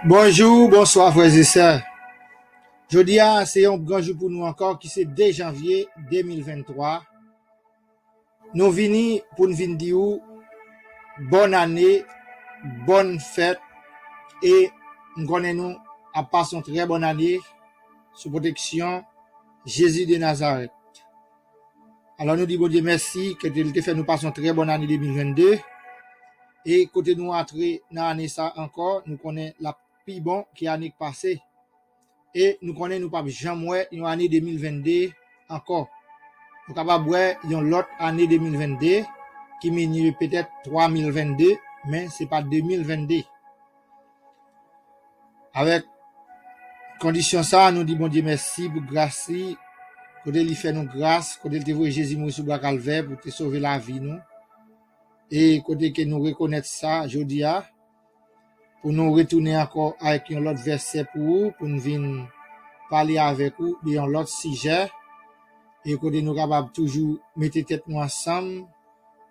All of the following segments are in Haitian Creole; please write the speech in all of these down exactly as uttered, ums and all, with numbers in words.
Bonjou, bonswa frè e sè. Jodi a se yon gran jou pou nou ankò ki se de janvye de mil venntwa. Nou vini pou n vin di ou bòn ane, bòn fèt e m konnen nou ap pase yon trè bòn ane sou pwoteksyon Jezi de Nazarèt. Alò nou di Bondye mèsi ke li te fè nou pase yon trè bòn ane de mil vennde e kote nou antre nan ane sa ankò, nou konnen l ap pi bon ke ane k pase. E nou konnen nou p ap janm wè yon ane de mil vennde ankò. Nou kapab wè yon lòt ane de mil vennde ki minye petèt twa mil vennde, men se pa de mil vennde. Avèk kondisyon sa, nou di Bondye mèsi pou gras li, kote li fè nou gras, kote li te voye Jezi mouri sou bwa Kalvè pou te sove lavi nou. E kote ke nou rekonèt sa jodi a, pou nou retounen ankò avèk yon lòt vèsè pou ou, pou n vin pale avèk ou de yon lòt sijè, e kote nou kapab toujou mete tèt nou ansanm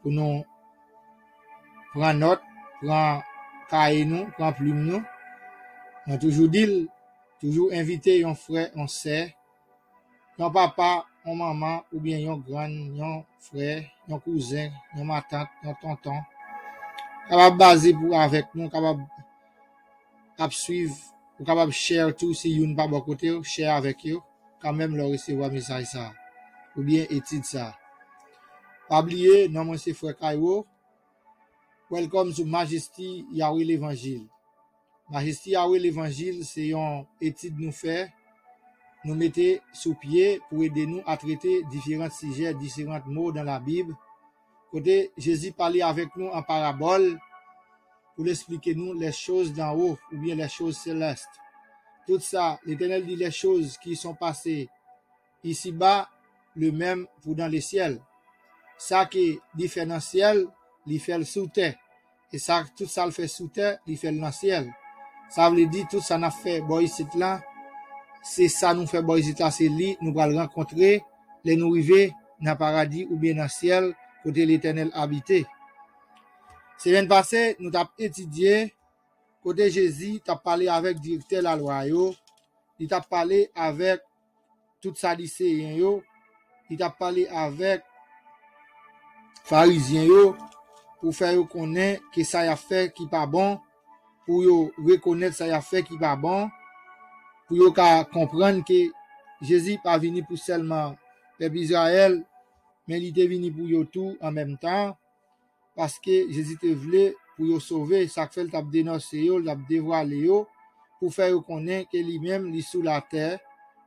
pou nou pran nòt, pran kaye nou, pran plim nou. Mwen toujou di l, toujou envite yon frè, yon sè, yon papa, yon manman, oubyen yon grann, yon frè, yon kouzen, yon matant, yon tonton. Kapab baze pou avèk nou, kapab ap swiv, ou kapab share tou si youn pa bò kote w, share avèk yo, kanmenm lè w resevwa mesaj sa a, oubyen etid sa a. Pa bliye, non mwen se frè Kaywo. Welcome to Majesty Yahweh Levanjil. Majesty Yahweh Levanjil se yon etid nou fè, nou mete sou pye pou ede nou a trete diferan sijè, diferan mo dan Labib, kote Jezi pale avèk nou an parabòl pou l esplike nou les choses d'en haut oubyen les choses célestes. Tout sa, Letènèl di les choses qui sont passées ici-bas, le même pour dans le ciel. Sa ke li fè nan syèl, li fè l sou tè. E sa, tout sa l fè sou tè, li fè l nan syèl. Sa vle di tout sa n ap fè bò isit la, se sa nou fè bò isit la, se li nou pral rankontre lè nou rive nan paradi oubyen nan syèl kote Letènèl abite. Semèn pase, nou t ap etidye kote Jezi t ap pale avèk direktè lalwa yo, li t ap pale avèk tout Sadiseyen yo, li t ap pale avèk Farizyen yo pou fè yo konnen ke sa y ap fè ki pa bon, pou yo rekonèt sa y ap fè ki pa bon, pou yo ka konprann ke Jezi pa vini pou sèlman pèp Izrayèl, men li te vini pou yo tou an menm tan, paske Jezi te vle pou yo sove, sa k fè l t ap denonse yo, l t ap devwale yo, pou fè yo konnen ke li menm, li sou latè,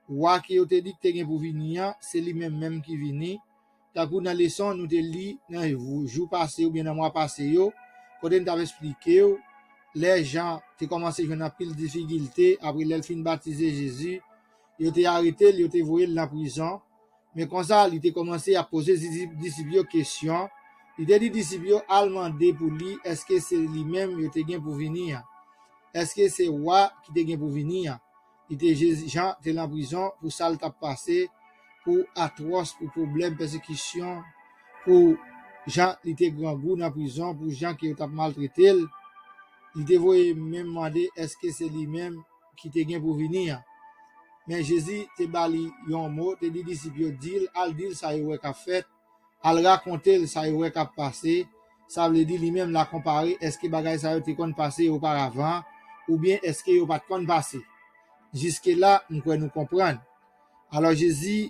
wa ke yo te di k te gen pou vini an, se li menm menm ki vini. Tankou nan leson nou te li nan jou pase oubyen nan mwa pase yo, kote n t ap esplike w, lè Jan te kòmanse jwenn anpil difikilte apre lè l fin batize Jezi, yo te arete l, yo te voye l nan prizon. Men konsa, li te kòmanse ap poze disip, disip yo kesyon. Li te di disip yo al mande pou li èske se li menm yo te gen pou vini an. Èske se wa ki te gen pou vini an? Li te, Jezi, Jan te nan prizon pou sa l t ap pase, pou atwòs, pou pwoblèm, pèsekisyon, pou jan li te grangou nan prizon, pou jan ke yo t ap maltrete l. Li te voye menm mande èske se li menm ki te gen pou vini an. Men Jezi te ba li yon mo, te di disip yo, di l, al di l sa yo wè k ap fèt, al rakonte l sa yo wè k ap pase. Sa vle di li menm l a konpare èske bagay sa yo te konn pase oparavan, oubyen èske yo pa t konn pase. Jiske la, m kwè nou konprann. Alò Jezi,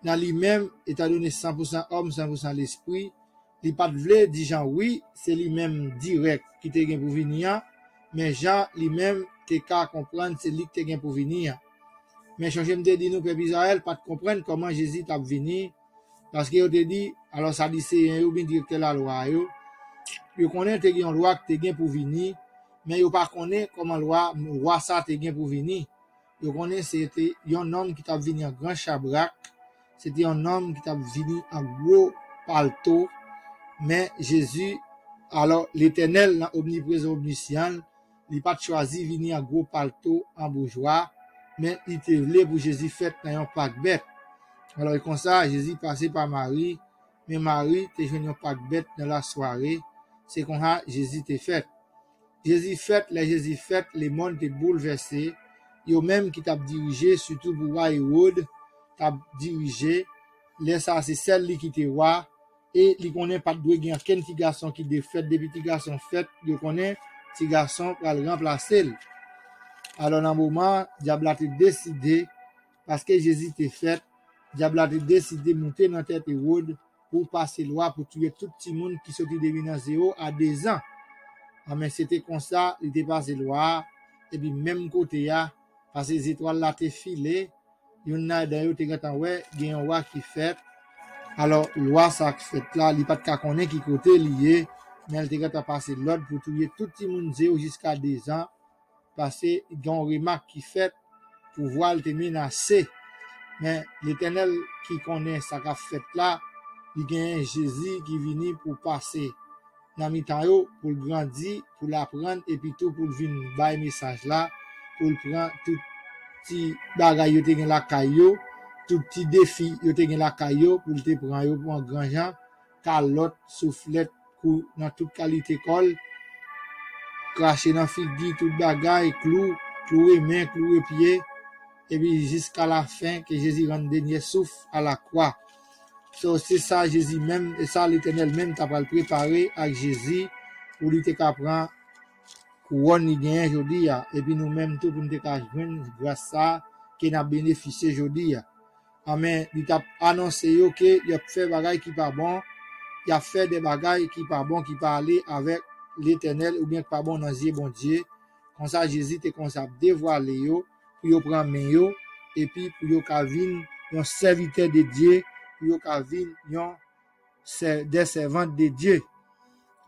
nan li menm, etandone san pou san òm, san pou san lespri, li pa t vle di Jan wi, se li menm dirèk ki te gen pou vini an, men Jan li menm te ka konprann se li k te gen pou vini an. Men chonje m te di nou pèp Izrayèl pa t konprann kòman Jezi t ap vini, paske yo te di, alò Sadiseyen yo oubyen direktè lalwa yo, yo konnen te gen yon lwa ki te gen pou vini, men yo pa konnen kòman lwa, lwa sa te gen pou vini. Yo konnen se te yon nonm ki t ap vini an gran chabrak, se te yon nonm ki t ap vini an gwo palto, men Jezi, alò Letènèl nan omniprezan omnisyan l, li pa t chwazi vini an gwo palto, an boujwa, men li te vle pou Jezi fèt nan yon pak bèt. Alò e konsa, Jezi pase pa Mari, men Mari te jwenn yon pak bèt nan lasware, se konsa Jezi te fèt. Jezi fèt, lè Jezi fèt, lemonn te boulvèse. Yo menm ki t ap dirije, sitou pou wa Ewòd, t ap dirije. Lè sa a, se sèl li ki te wa, e li konnen pa t dwe gen okenn ti gason ki te fèt. Depi ti gason fèt, yo konnen ti gason pral ranplase l. Alò, nan moman, dyab la te deside, paske Jezi te fèt, dyab la te deside moute nan tèt Ewòd pou pase lwa pou touye tout timoun ki soti depi nan zewo a dezan. Anben, se te konsa, li te pase lwa a, epi menm kote a, paske zetwal la te file, youn ladan yo te gentan wè gen yon wa ki fèt. Alò, lwa sa k fèt la, li pa t ka konnen ki kote li ye, men li te gentan pase lòd pou touye tout timoun zewo jiska dezan, paske gen yon remak ki fèt, pouvwa l te menase. Men Letènèl ki konnen sa k ap fèt la, li genyen Jezi ki vini pou pase nan mitan yo, pou l grandi, pou l aprann, epi tou pou l vin bay mesaj la, pou l pran tout ti bagay yo te gen lakay yo, tout ti defi yo te gen lakay yo, pou l te pran yo pou yon gran jan, kalòt, souflèt, kou nan tout kalite kò l, krache nan figi, tout bagay, klou, kloure men, kloure pye, epi jiska lafen ke Jezi rann dènye souf a lakwa. So, se sa Jezi menm, e sa Letènèl menm ta pral prepare ak Jezi pou li te ka pran kouwòn li genyen jodi a, epi nou menm tou pou n te ka jwenn gras sa a ke n ap benefisye jodi a. Anben, li t ap anonse yo ke y ap fè bagay ki pa bon, y ap fè de bagay ki pa bon, ki pa ale avèk Letènèl oubyen ki pa bon nan zye Bondye. Konsa, Jezi te konsa ap devwale yo pou yo pran men yo, epi pou yo ka vin yon sèvitè de Dye, pou yo ka vin yon sè, de sèvant de Dye.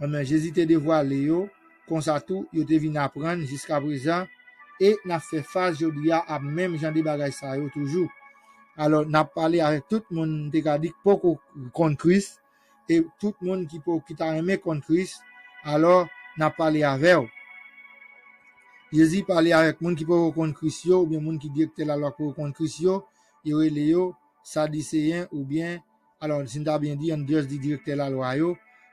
Anben, Jezi te devwale yo, konsa tou, yo te vin aprann jiska prezan, e n ap fè fas jodi a a menm jan de bagay sa yo toujou. Alò, n ap pale avèk tout moun, m te ka di, k poko konn Kris, e tout moun ki po, ki ta renmen konn Kris, alò, n ap pale avè w. Jezi pale avèk moun ki poko konn Kris yo, oubyen moun ki direktè lalwa poko konn Kris yo, yo rele yo Sadiseyen oubyen, alò, si n ta byen di, ann jis di direktè lalwa yo,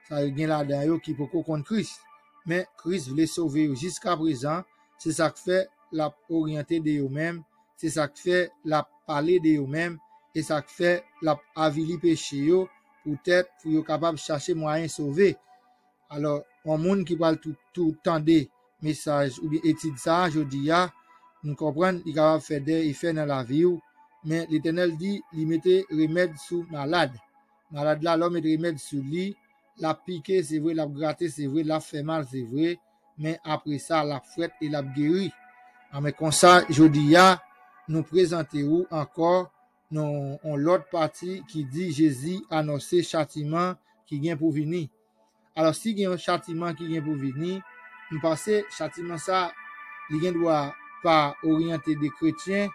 sa yo gen ladan yo ki poko konn Kris. Men Kris vle sove yo jiska prezan, se sa k fè l ap oryante de yo menm, se sa k fè l ap pale de yo menm, e sa k fè l ap avili peche yo, poutèt pou yo kapab chache mwayen sove. Alò, yon moun ki pral tou, tou tande mesaj oubyen etid sa a jodi a, m konprann li kapab fè de efè nan lavi w, men Letènèl di li mete remèd sou malad. Malad la, lè w met remèd sou li, l ap pike, se vre, l ap grate, se vre, l ap fè mal, se vre, men apre sa, l ap frèt e l ap geri. Anben konsa, jodi a, nou prezante ou ankò nan yon lòt pati ki di Jezi anonse chatiman ki gen pou vini. Alò, si gen yon chatiman ki gen pou vini, m panse chatiman sa, li gen dwa pa oryante de kretyen,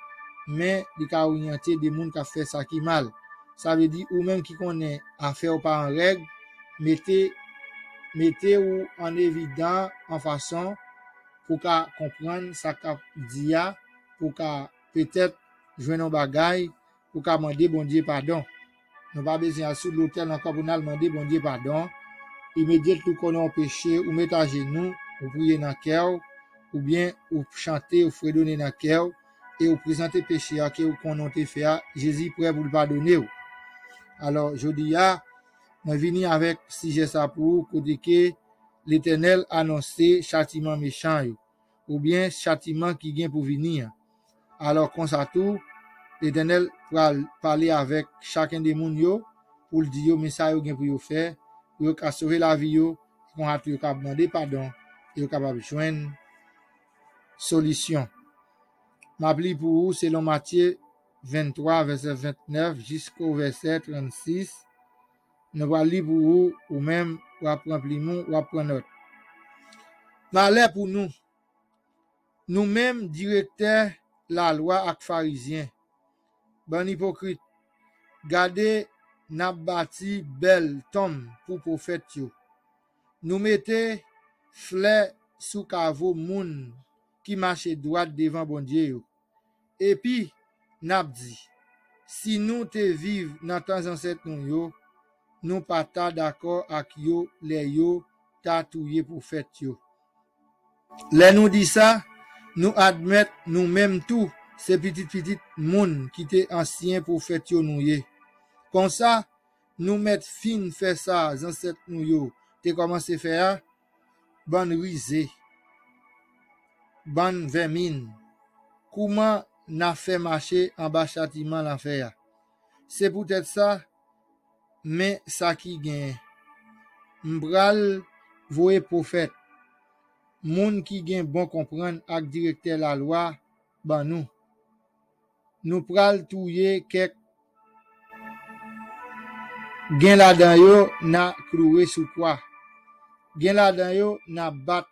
men li ka oryante de moun k ap fè sa ki mal. Sa vle di, ou menm ki konnen afè w pa an règ, mete, mete w an evidan an fason pou w ka konprann sa k ap di a, pou w ka petèt jwenn yon bagay, pou w ka mande Bondye padon. Nou pa bezwen al sou lotèl ankò pou n al mande Bondye padon. Imedyatman ou konnen yon peche, ou met ajenou, ou priye nan kè w, oubyen ou chante, ou fredone nan kè w, e ou prezante peche a ke ou konnen w te fè a, Jezi prè pou l padone w. Alò, jodi a, mwen vini avèk sijè sa pou ou, kote ke Letènèl anonse chatiman mechan yo, oubyen chatiman ki gen pou vini an. Alò, konsa tou, Letènèl pral pale avèk chaken de moun yo, pou l di yo men sa yo gen pou yo fè, pou yo ka sove lavi yo, konsa tou yo ka mande padon, e yo kapab jwenn solisyon. M ap li pou ou selon Matye venntwa, vèsè ventnèf jisko vèsè trannsis. Nou pral li pou ou, ou menm, w ap pran plim ou, w ap pran nòt. Malè pou nou! Nou menm direktè lalwa ak Farizyen, bann ipokrit, gade n ap bati bèl tonm pou pwofèt yo. Nou mete flè sou kavo moun ki mache dwat devan Bondye yo. Epi, n ap di, si nou te viv nan tan zansèt nou yo, nou pa ta dakò ak yo lè yo ta touye pwofèt yo. Lè nou di sa, nou admèt nou menm tou se pitit pitit moun ki te ansyen pwofèt yo nou ye. Konsa, nou mèt fin fè sa zansèt nou yo te kòmanse fè a, bann rize, bann vèmin. Kouman n a fè mache anba chatiman lanfè a? Se poutèt sa, men sa ki genyen. M pral voye pwofèt, moun ki gen bon konprann ak direktè lalwa ban nou. Nou pral touye kèk, gen ladan yo n a kloure sou kwa. Gen ladan yo n a bat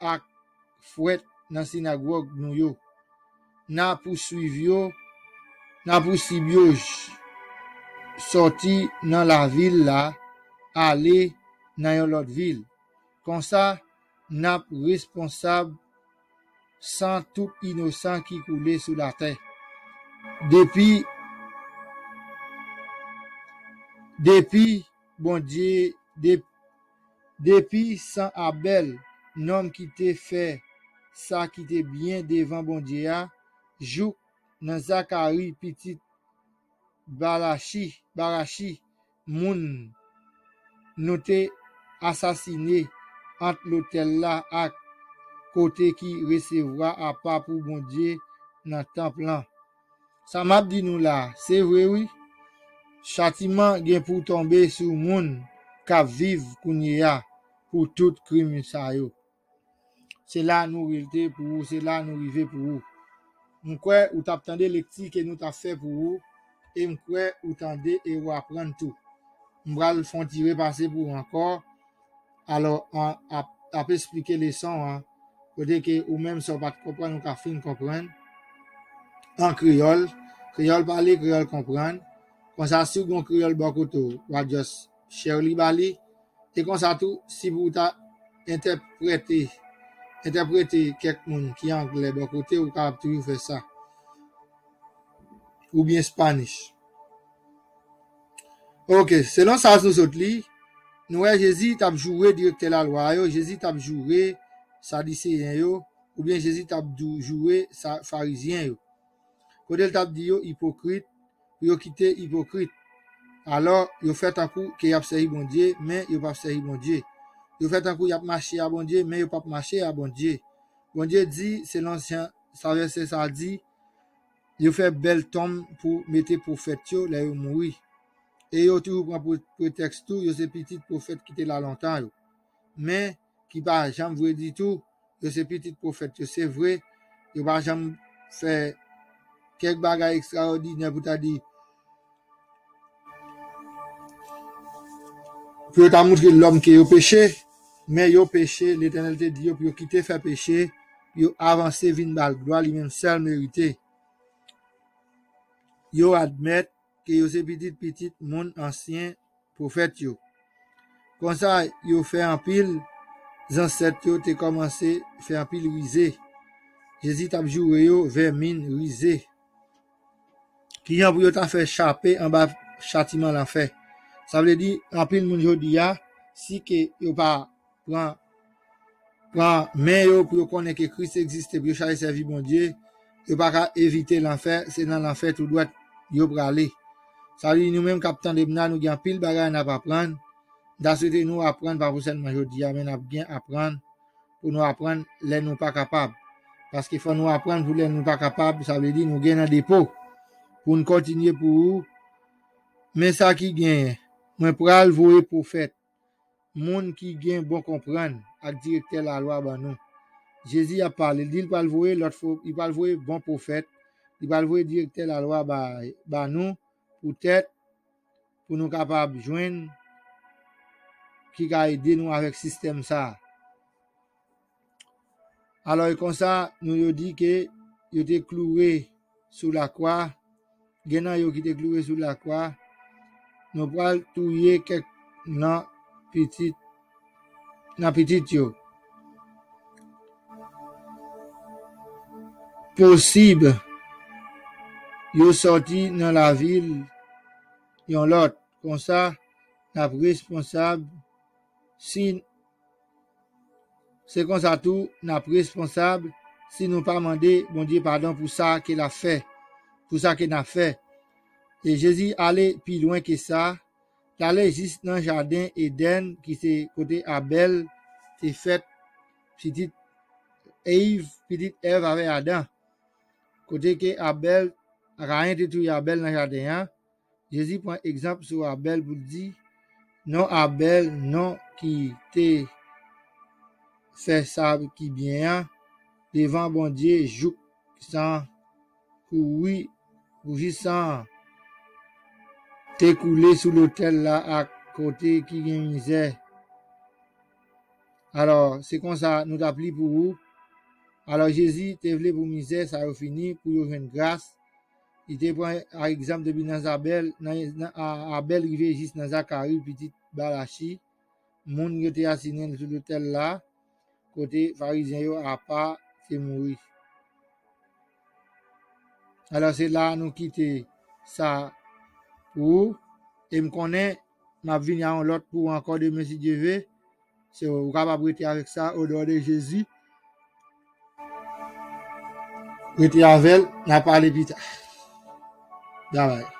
ak fwèt nan sinagòg nou yo. N a pouswiv yo, n a pousib yo j-, sòti nan lavil la, ale nan yon lòt vil. Konsa, n ap responsab san tout inosan ki koule sou latè. Depi, depi Bondye, de-, depi san Abèl, nonm ki te fè sa ki te byen devan Bondye a, jouk nan Zakari, pitit Balachi, Barachi, moun nou te asasine ant lotèl la ak kote ki resevwa apa pou Bondye nan tanp lan. Sa m ap di nou la, se vre wi. Chatiman gen pou tonbe sou moun k ap viv kounye a pou tout krim sa yo. Se la nou rete pou ou, se la nou rive pou ou. M kwè ou t ap tande lekti ke nou t ap fè pou ou, e m kwè ou tande e ou aprann tou. M pral fè yon ti repase pou ou ankò. Alò, an, ap, ap esplike leson an, kote ke ou menm sa w pa t konprann, ou ka fin konprann an kreyòl. Kreyòl pale, kreyòl konprann. Konsa, si w gen yon kreyòl bò kote w, w a just share li ba li. E konsa tou, si pou w ta entèprete, entèprete kèk moun ki anglè bò kote, ou kapab toujou fè sa. Oubyen Spanish. Ok, selon sa nou sot li, nou wè Jezi t ap joure direktè lalwa yo, Jezi t ap joure Sadiseyen yo, oubyen Jezi t ap dou-, joure sa, Farizyen yo. Kote l t ap di yo ipokrit, pou yo kite ipokrit. Alò, yo fè tankou ke y ap sèvi Bondye, men yo p ap sèvi Bondye. Yo fè tankou y ap mache a Bondye, men yo p ap mache a Bondye. Bondye di, selon jan sa vèsè sa di, yo fè bèl tonm pou mete pwofèt yo lè yo mouri. E yo toujou pran pre-, pretèks tou, yo se pitit pwofèt ki te la lontan yo. Men, ki pa janm vre ditou, yo se pitit pwofèt yo, se vre, yo pa janm fè kèk bagay ekstraòdinè pou ta di, pou yo ta montre lòm ke yo peche, men yo peche, Letènèl te di yo pou yo kite fè peche, pou yo avanse vin ba l glwa li menm sèl merite. Yo admèt ke yo se pitit pitit moun ansyen pwofèt yo. Konsa, yo fè anpil, zansèt yo te kòmanse fè anpil rize. Jezi t ap joure yo, vèmin, rize. Kijan pou yo ta fè chape anba chatiman lanfè. Sa vle di, anpil moun jodi a, si ke yo pa pran, pran men yo pou yo konnen ke Kris egziste, pou yo chache sèvi Bondye, yo pa ka evite lanfè, se nan lanfè tou dwèt yo prale. Sa vle di nou menm k ap tande m nan, nou gen anpil bagay n ap aprann. M ta swete nou aprann pa pou sèlman jodi a, men n ap gen aprann pou nou aprann lè nou pa kapab. Paske fò nou aprann pou lè nou pa kapab, sa vle di nou gen nan depo. Pou n kontinye pou ou, men sa ki genyen, mwen pral voye pwofèt, moun ki gen bon konprann ak direktè lalwa ban nou. Jezi ap pale, li di l pral voye lòt fo, li pral voye bon pwofèt, li pral voye direktè lalwa ba, ba nou, poutèt pou nou kapab jwenn ki ka ede nou avèk sistèm sa a. Alò, e konsa, nou yo di ke yo te kloure sou lakwa, gen nan yo ki te kloure sou lakwa, nou pral touye kèk nan pitit, nan pitit yo. Posib, yo sòti nan lavil yon lòt. Konsa, n ap responsab si, se konsa tou n ap responsab si nou pa mande Bondye padon pou sa ke l ap fè, pou sa ke n ap fè. E Jezi ale pi lwen ke sa, l ale jis nan jaden Edenn ki se kote Abèl te fèt, pitit Ev, pitit Èv avè Adan. Kote ke Abèl, Kayen te touye Abèl nan jaden an, Jezi pran egzanp sou Abèl pou l di, non Abèl, non ki te fè sa ki byen an devan Bondye jouk san kouri, pou jis san te koule sou lotèl la ak kote ki gen mizè. Alò, se konsa nou t ap li pou ou. Alò, Jezi te vle pou mizè sa yo fini, pou yo jwenn gras. Li te pran a egzanp depi nan Zabèl, nan, nan a, Abèl rive jis nan Zakari, pitit Barachi, moun yo te asinen l sou lotèl la, kote Farizyen yo apa te mouri. Alò, se la nou kite sa pou ou. E m konnen m ap vini a yon lòt kou ankò demen, si Dye ve. Se ou kapab rete avèk sa, o non de Jezi. Rete avè l, n a pale pita. Bye bye.